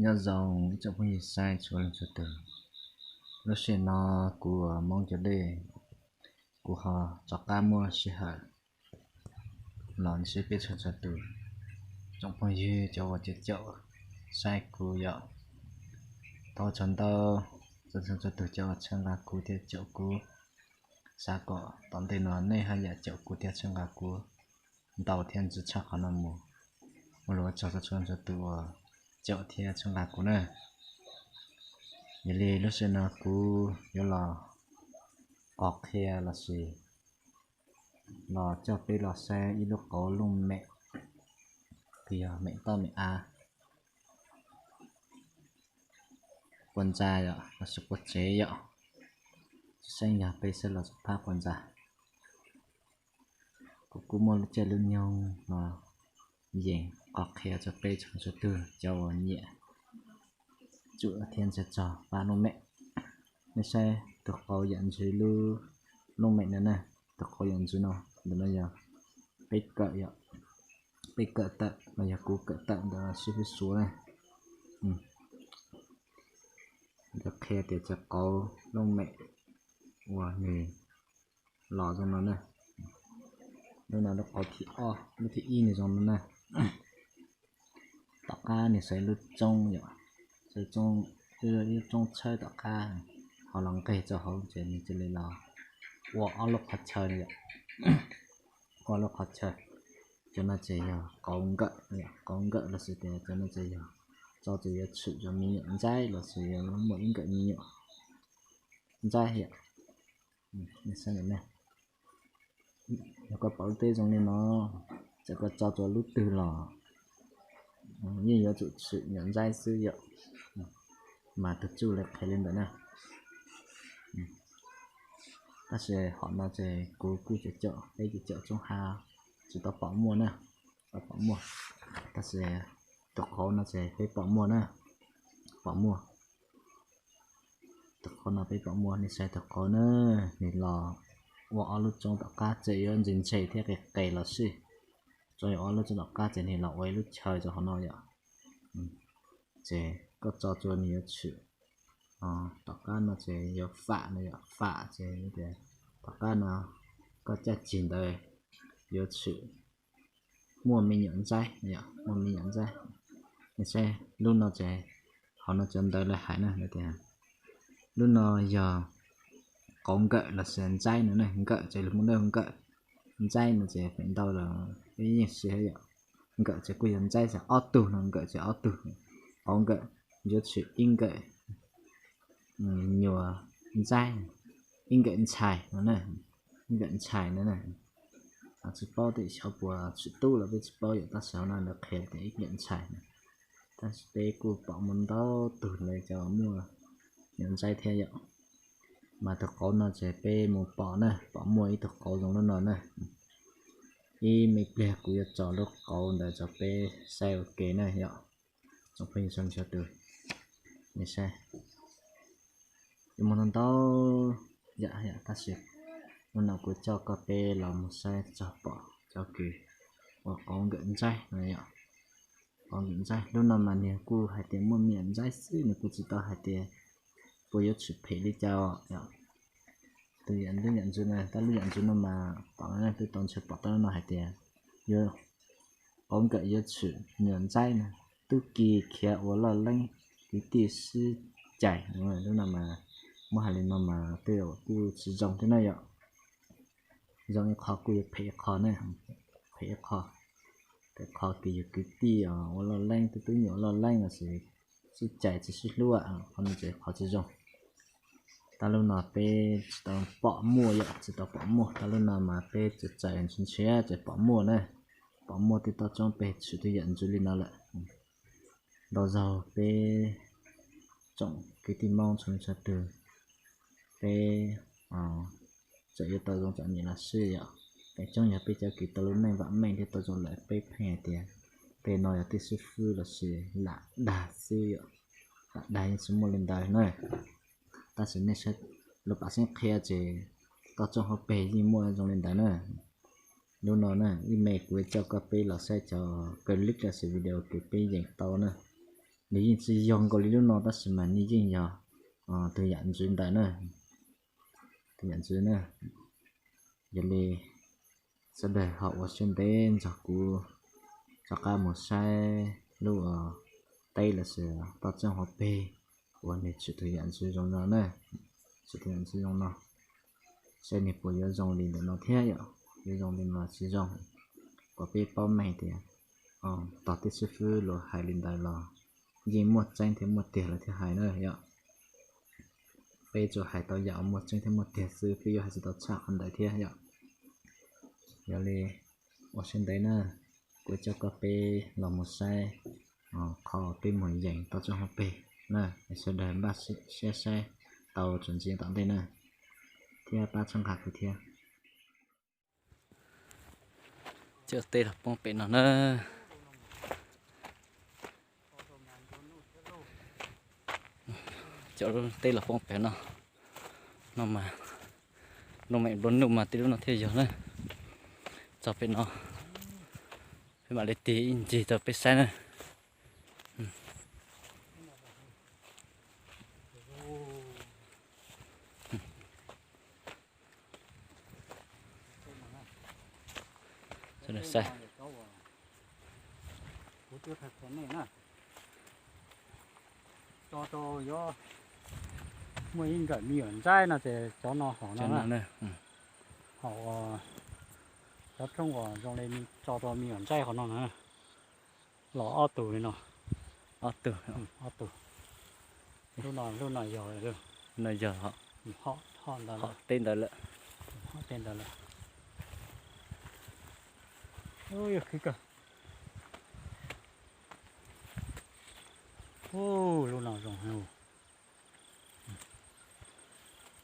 Nyob zoo ib tsoom phooj ywg saib txhua leej txhua tus. Lub sij hawm no kuv Hmoob Cov Dej, kuv ho rov qab muaj sij hawm los ntsib peb txhua txhua tus tsoom phooj ywg cov uas caum caum saib kuv yom. Thov ua tsaug ntau rau txhua txhua tus cov uas txhawb nqa kuv thiab caum kuv. Xav kom tom ntej no nej haj yam caum kuv thiab txhawb nqa kuv ntau thiab ntxiv tshaj qhov no mus. Ua lus ua tsaug rau txhua txhua tus uas caum thiab txhawb nqa kuv na. Yog li lub sij hawm no kuv yuav los qhia los sis los coj peb los saib ib lub qauv looj mem, yog mem toj mem av, quas ntxa yom los sis quas tsev yom. Tsis xeeb yog peb saib los txog phab quas ntxa. Kuv kuj muaj lub caij lub nyoog los yeem qhov qhia rau peb txhua txhua tus cov uas nyiam tsuam thiab ntxias txog pab looj mem. Nej saib tus qauv yam ntxwv lub looj mem no na, tus qauv yam ntxwv no, ntawm no yog peb kawm, peb kawm tawm los yog kuv kawm tawm ntawm sib fwb suav na. Lawv qhia tias cov qauv looj mem uas nws los zoo no na. Lub no lub qauv thib ob, lub thib ib nws zoo no na. Tom qab nws xaiv lub tsoob yom, xaiv tsoob, ib lub tsoob tshawb tom qab, ho los nqeg rau hauv ces nws cia li los ua ob lub qhov chaw yom. Ua lub qhov chaw. Cov no ces yog qauv nkawm, qauv nkawm los sis tias cov no ces yog tso ces yuav tshwm cov me nyuam ntxaib los sis yuav muaj ib nkawm me nyuam ntxaib yom. Yog koj pom lub teb zoo li no, txawm koj tso rau lub twg los yeej yuav tsum tshwm nyuam ntxaib xwb yom. Mas tus tsuj lawv qhia li ntawd na. Tab sis hom no ces kuv kuj caum, peb caum tsoob hav tsis tau pom muaj na, tsis tau pom muaj. Tab sis tus qauv no ces peb pom muaj na, pom muaj. Tus qauv no peb pom muaj, nej saib tus qauv na, nws los ua ob lub tsoob tom qab ces yuav ntse ntse thiab qis qes los xij. Tsoob yuav ob lub tsoob tom qab ces nws los ua ib lub chaw rau hauv no yom. Ces koj tso rau nws yuav tshwm, tom qab no ces yuav fam no yom, fam ces tias tom qab no koj caj cig ntawd yuav tshwm muaj me nyuam ntxaib, muaj me nyuam ntxaib. Nej saib lub no ces, hauv no cov ntawv lawv hais na tias lub no yog qauv nkawm los sis ntxaib no ne, nkawm ces lus Hmoob Dawb nkawm, ntxaib no ces feem ntau los peb yeej siv yom. Nkawm ces kuj yog ntxaib xwb, ob tug no nkawm ces ob tug, qauv nkawm yuav tshwm ib nkawm nyuam ntxaib, ib nkawm ntxhais no, ib nkawm ntxhais no na. Tsis paub tej xyov puas tshwm tub los peb tsis paub yom, tab sis hauv no lawv qhia tias ib nkawm ntxhais na. Tab sis peb kuj pom muaj ntau tug lawv cov muaj nyuam ntxaib thiab yom. Mas tus qauv no ces peb mus pom na, pom muaj ib tug qauv zoo lub no na. Ib me pliag kuv yuav tso lub qauv ntawd rau peb saib ua ke na yom. Tsoom phooj ywg sawv daws, nej saib, yuav muaj ntau ntau yam yom, tab sis hnub no kuv coj koj peb los mus saib txog pom cov kws ua qauv nkawm ntxaib no yom. Qauv nkawm ntxaib lub no mas nws kuj hais tias muaj me nyuam ntxaib xwb, nws kuj tsis tau hais tias puas yuav tshwm phem li cas yom. Tus yam ntxwv no, tab lub yam ntxwv no mas pom no twb tau ntshe pom tau no hais tias yuav, qauv nkawm yuav tshwm nyuam ntxaib na, tub ki khiav ua loj leeb, kwv tij sib cais. Lub no mas muab hais li no mas tej zaum kuj tsis zoo thiab na yom. Zoo ib qho kuj yuav phem ib qho na, phem ib qho. Phem qho kws yus kwv tij ua loj leeb, tus tub nyuam ua loj leeb los sis sib cais tsis sib hlub, qhov no ces qhov tsis zoo. Tab lub no peb tsis tau pom muaj yom, tsis tau pom muaj. Tab lub no mas peb txawm txais ntshiab ntshiab ces pom muaj na, pom muaj tej toj roob peg tshwm tej yam ntxwv li no lawm. Ntau zaug peb tsoom kwv tij Hmoob txhua leej txhua tug, peb txawm yuav tau zoo txom nyem los xij yom, feem coob yog peb cov kws tau lub neej vam meej thiab tau zoo lawm peb pheej hais tias tej no yog tej xib fwb los sis lam dag xwb yom, lam dag yeej tsis muaj li ntawd na. Tab sis nej saib lub pam xeeb qhia ces toj roob hauv peg yeej muaj zoo li ntawd na. Lub no na, ib me kuv coj koj peb los saib cov clip los sis video kws peb yeem tau na. Nws yeej tsis yog nkaus li lub no tab sis mas nws yeej yog tus yam ntxwv ntawd na, tus yam ntxwv na. Yog li sawv daws ho ua siab ntev nrog kuv rov qab mus saib lub teb los sis toj roob hauv pes uas nws tshwm tus yam ntxwv zoo no na, tshwm tus yam ntxwv zoo no, saib nws puas yuav zoo li ntawm no thiab yom, yuav zoo li no tsis zoo. Kom peb paub meej tias tog tej xib fwb luag hais li ntawd los yeej muaj tseeb thiab muaj tiag lawv thiaj hais na yom. Peb tsuas hais tau yam uas muaj tseeb thiab muaj tiag xwb, peb yuav hais tsis tau tshaj qhov ntawd thiab yom. Yog li ua siab ntev na, kuv coj koj peb los mus saib qhov peb mus yees toj roob hauv pes na, sawv daws npaj siab saib tau txuas ntxiv tom ntej na, thiab pab txhawb nqa kuv thiab. Cov teb los poob pem no na. Cov teb los poob pem no. No mas, no mas nplua nuj mas tej lub no thiaj yog na. Txog pem no, peb mam li tig ib ncig rau peb saib na. Saib, tso rau yuav muaj ib nkawm me nyuam ntsaib no ces cov no hom no na. Hom cov rooj uas zoo li tso rau me nyuam ntsaib hom no na. Los ob tug li no. Ob tug. Ob tug. Lub no, lub no yog, no yog hom teb ntawd lawm. Hom teb ntawd lawm. Yog khib kawg. Lub no zoo heev.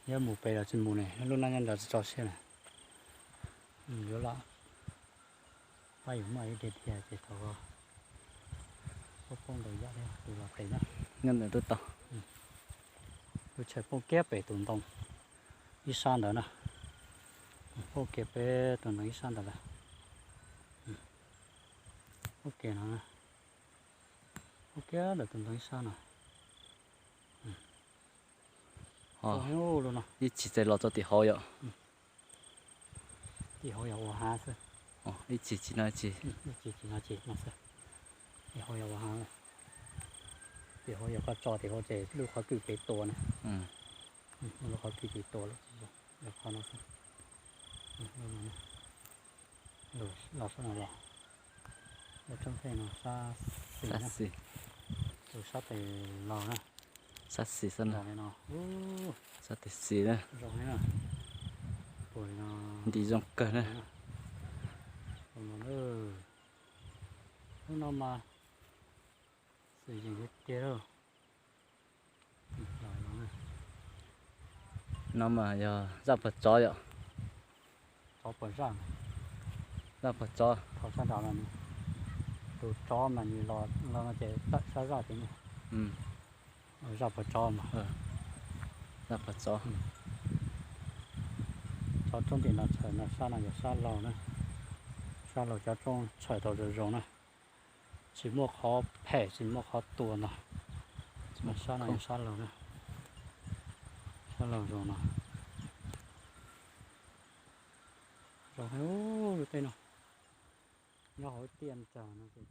Yuav mus pem los tsis mus ne, lub no nyob nrad tsis tso siab na. Yuav lam pab yus muaj ib diag diag ces thaum poob ntawd yam thiab tus los pem na. Nyob ntawm tus tau. Tus tshawm poob kiag pem tus ntoo ib sab ntawd na. Poob kiag pem tus ntoo ib sab ntawd lawm. Poob kiag no, poob kiag ntawm tus ntoo ib sab no. Ib chim txawm los txog tim hauv yom. Tim hauv yog ua hav xwb. Ib chim tsis no ib chim. Ib chim tsis no ib chim no xwb. Tim hauv yog ua hav. Tim hauv yog koj tso tim hauv ces lub qhov kwj pem tua na. Lub qhov kwj pem tua lawm, yog qhov no xwb. Los sab no los, lub tsob ntxheb no sab xis na. Tus sab tes laug na. Sab xis xab no. Sab tes xis na. Zoo li no. Nti zoo kawg na. Lub no mas xwm yees tiag tiag lauj. No mas yog zaj puag tsov yom. Tsov puag zaj. Zaj puag tsov. Thaum sab nrad mas tus tsov mas nws los no ces tawm sab zaj tid na. Zaj puag tsov mas. Zaj puag tsov. Tsov roob tim no tshawm no sab no yog sab laug na. Sab laug cov roob tshawm tau zoo zoo na. Tsis muaj qhov phem tsis muaj qhov tua ntag. Sab no yog sab laug na. Sab laug zoo no. Zoo heev lub teb no. Nyob hauv tiaj ntsag no ces